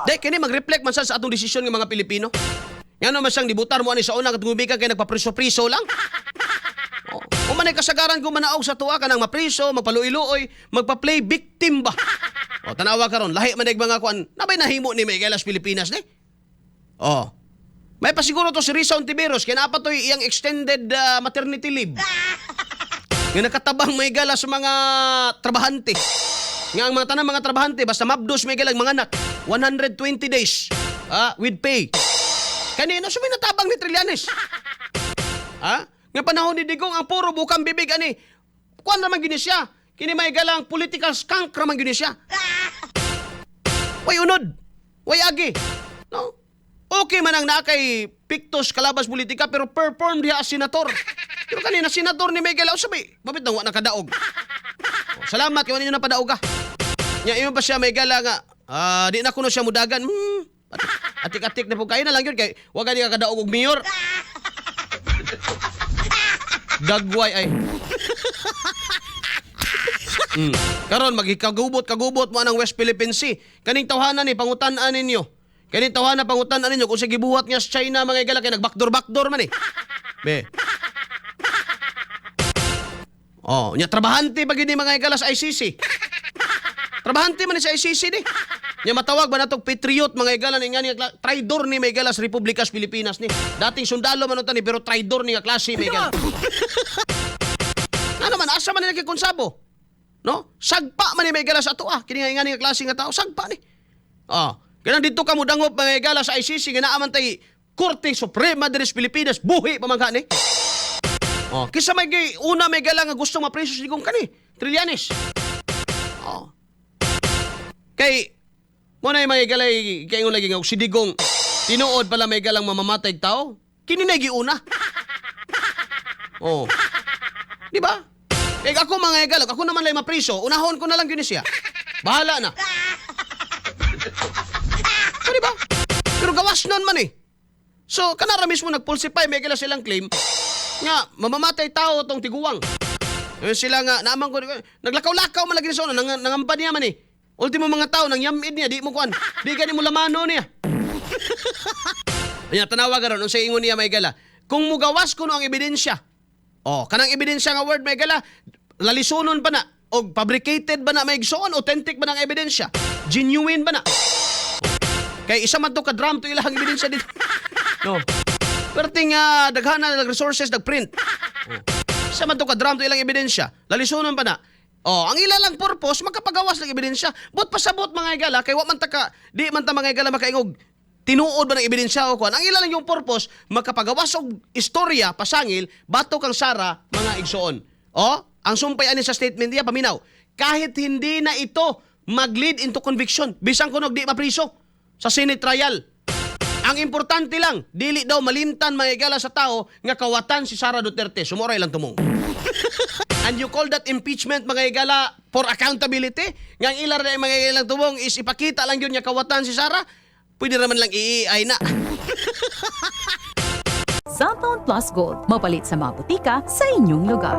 Dahil kini mag-reflect man sa atong desisyon ng mga Pilipino. Ngano man siyang dibutar mo ani sa una katong gumikan kay nagpapriso-priso lang. Oh. Kung man ay kasagaran ko manaog sa tuwa kanang mapriso, magpaluiluoy, magpa-play victim ba. O tanawa karon, lahi man ay mga kuan, nabay nahimo ni Miguel las Pilipinas ni. Oh. May pasiguro to si Risa Hontiveros kay naa pa to'y iyang extended maternity leave. Nga nakatabang may gala sa mga trabahante. Nga ang mga tanang mga trabahante basta mabdos may galang mga anak 120 days with pay. Kanino sa natabang ni Trillanes? Ha? Nga panahon ni Digong ang puro bukang bibig ani. Kuan raman gyud ni siya. Kini may galang political skunk raman gyud ni siya. Way unod. Way agi. No? Okay man ang naa kay pictos kalabas politika pero perform diha as senator. Pero kanina senador ni Miguel sabi, babit nang wa nakadaog. Oh, salamat kay ninyo na padaog ah. Nya imo pa siya may gala nga di na kuno siya mudagan. Atik-atik na po kayo na lang yun kay wa gani ka kadaog og mayor. Dagway ay. Karon magikagubot kagubot mo anang West Philippine Sea. Kaning tawhana ni pangutan-an ninyo. Kaning tawhana pangutan-an ninyo kung sa gibuhat niya sa China mga igala kay nag-backdoor backdoor man eh. Be. Oh, nya trabahante pa gyud ni mga igala sa ICC. Trabahante man ni sa ICC ni. Nya matawag ba natog patriot mga igala ni nga ni traidor ni mga igala sa Republika sa Pilipinas ni. Dating sundalo man ni pero traidor ni nga klase mga igala. Ano man asa man ni nakikonsabo? No? Sagpa man ni may igala sa ato ah. Kini nga nga klase nga tao sagpa ni. Ah, kanang dito ka modangop mga igala sa ICC nga naa man tay Korte Suprema diri sa Pilipinas buhi pa man ka ni. Oh, kisa may una may gala nga gusto mapreso si Digong kani, Trillanes. Oh. Kay mo na may galay kay lagi nga si Digong tinuod pala may galang mamamatay tao. Kini na giuna. Oh. Di ba? Kay ako mga igalog, ako naman lay mapriso, unahon ko na lang yun siya. Bahala na. So, di ba? Pero gawas nun man eh. So, kanara mismo nagpulsify, may gala silang claim nga mamamatay tao tong tiguang. Eh, sila nga, naamang ko, naglakaw-lakaw man lagi sa una, nangamba niya man eh. Ultimo mga tao, nang yamid niya, di mo kuan. Di gani mo lamano niya. Anya, tanawa karon unsa ingon niya may gala. Kung mugawas kuno ang ebidensya. Oh, kanang ebidensya nga word may gala, lalisunon pa na og fabricated ba na may igsoon, authentic ba na ang ebidensya? Genuine ba na? Kay isa man to ka drum to ilahang ebidensya dito. No. Pero ting daghan na nag resources nagprint. Oh. Isa man to ka drum to ilang ebidensya. Lalisunon pa na. Oh, ang ila lang purpose makapagawas ng ebidensya. But pasabot mga igala kay wa man ta ka di man ta mga igala makaingog tinuod ba ng ebidensya o kuan. Ang ila lang yung purpose makapagawas og istorya pasangil batok kang Sara mga igsoon. Oh, ang sumpay ani sa statement niya paminaw. Kahit hindi na ito mag-lead into conviction, bisan kunog di mapriso sa Senate trial. Ang importante lang, dili daw malimtan mga igala sa tao nga kawatan si Sara Duterte. Sumuray lang tumong. And you call that impeachment mga igala for accountability? Nga ang ila ra mga igalang tumong is ipakita lang yun nga kawatan si Sara. Pwede naman lang i-AI na. Xanthone Plus Gold, mapalit sa mga butika sa inyong lugar.